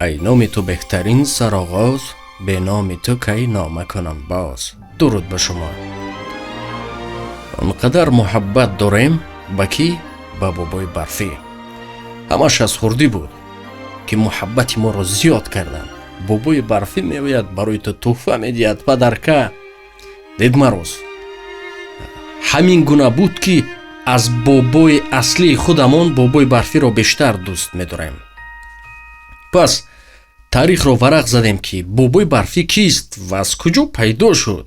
Ай номи ту беҳтарин сароғоз, бе номи ту кай нома кунам боз. Дуруд ба шумо. Он қадар муҳаббат дорем ба кӣ? Ба бобои барфӣ. Ҳамаш аз хурдӣ буд, ки муҳаббати моро зиёд карданд. Бобои барфӣ меояд, барои ту тӯҳфа медиҳад, подарка. Дед Мороз ҳамин гуна буд, ки аз бобои аслии худамон бобои барфиро бештар дӯст медорем. Пас таърихро варақ задем, ки бобои барфӣ кист ва аз куҷо пайдо шуд.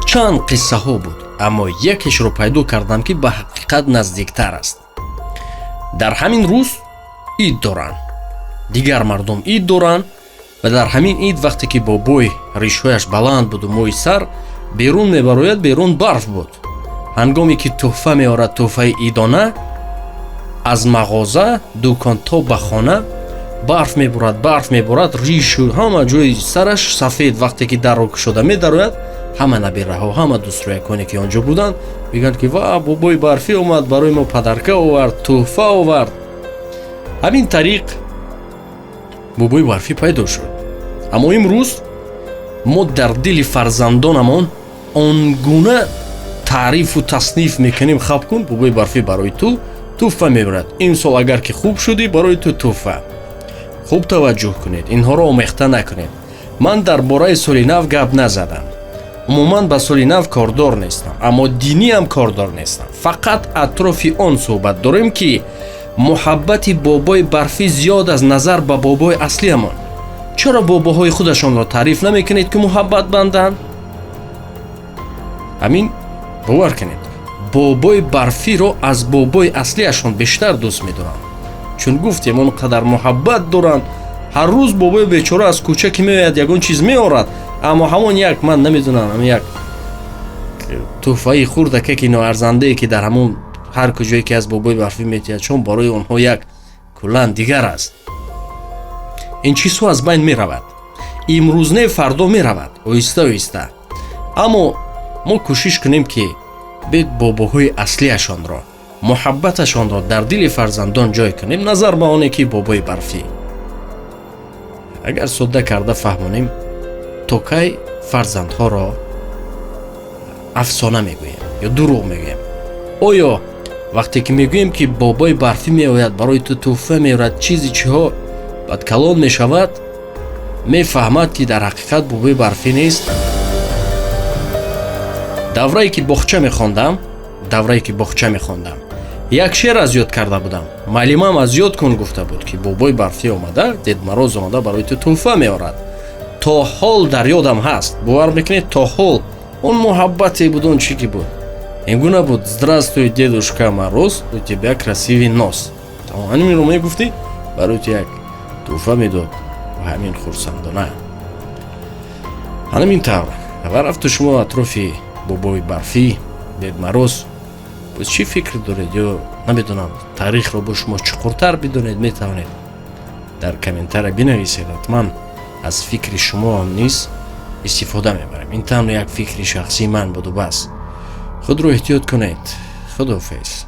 Чанд қиссаҳо буд, аммо якешро пайдо кардам, ки ба ҳақиқат наздиктар аст. Дар ҳамин рӯз ид доранд, дигар мардум ид доранд ва дар ҳамин ид, вақте ки бобой ришҳояш баланд буду мӯи сар берун мебарояд, берун барф буд. Ҳангоме ки тӯҳфа меорад, тӯҳфаи идона аз мағоза, дукон то ба хона барф мебурад, барф мебурад, ришу ҳама ҷои сараш сафед. Вақте ки дарро кушода медарояд, ҳама набираҳо, ҳама дӯстрӯяконе, ки он ҷо буданд, мегӯянд, ки ва, бобои барфӣ омад, барои мо подарка овард, тӯҳфа овард. Ҳамин тариқ бобои барфӣ пайдо шуд. Аммо имрӯз мо дар дили фарзандонамон он гуна таърифу тасниф мекунем: хаб кун, бобои барфӣ барои ту тӯҳфа мебарад имсол, агар ки хуб шудӣ, барои ту тӯҳфа. Хуб таваҷҷӯҳ кунед, инҳоро омехта накунед. Ман дар бораи соли нав гап назадам, умуман ба соли нав кордор нестам, аммо диниам кордор нестам. Фақат атрофи он суҳбат дорем, ки муҳаббати бобои барфӣ зиёд аз назар ба бобои аслиамон. Чаро бобоҳои худашонро таъриф намекунед, ки муҳаббат банданд? Ҳамин, бовар кунед, бобои барфиро аз бобои аслиашон бештар дӯст медоранд, чун гуфтем, он қадар муҳаббат доранд. Ҳар рӯз бобои бечора аз кӯча ки меояд, ягон чиз меорад, аммо ҳамон як, ман намедонам, ҳамон як тӯҳфаи хурдаке, ки ноарзандае, ки дар ҳамон ҳар куҷое ки аз бобои барфӣ метиҳад, чун барои онҳо як куллан дигар аст. Ин чизҳо аз байн меравад, имрӯз не, фардо меравад, оҳиста оҳиста. Аммо мо кӯшиш кунем, ки бед бобоҳои аслиашонро, муҳаббаташонро дар дили фарзандон ҷой кунем, назар ба оне ки бобои барфӣ. Агар содда карда фаҳмонем, то кай фарзандҳоро афсона мегӯем ё дурӯғ мегӯем? Оё вақте ки мегӯем, ки бобои барфӣ меояд, барои ту тӯҳфа меорад, чизи чиҳо, баъд калон мешавад, мефаҳмад, ки дар ҳақиқат бобои барфӣ нест. Даврае ки боғча мехондам, даврае ки боғча мехондам, як шеър аз ёд карда будам. Муаллимам аз ёд кун гуфта буд, ки бобои барфӣ омада, Дед Мороз омада, барои ту тӯҳфа меорад. То ҳол дар ёдам ҳаст, бовар мекунед? То ҳол он муҳаббате буд, он чӣ ки буд, ин гуна буд: «Здравствуй, Дедушка Мороз, у тебя красивый нос». Ҳаминро мегуфтӣ, барои ту як тӯҳфа медод ва ҳамин хурсандона, ҳамин тавр. Ва рафту шумо атрофи бобои барфӣ, Дед Мороз боз чӣ фикр доред ё намедонам, таърихро бо шумо чуқуртар бидонед, метавонед дар комментария бинависед. Ҳатман аз фикри шумоам низ истифода мебарем. Ин танҳо як фикри шахсии ман буду бас. Худро эҳтиёт кунед. Худоҳофиз.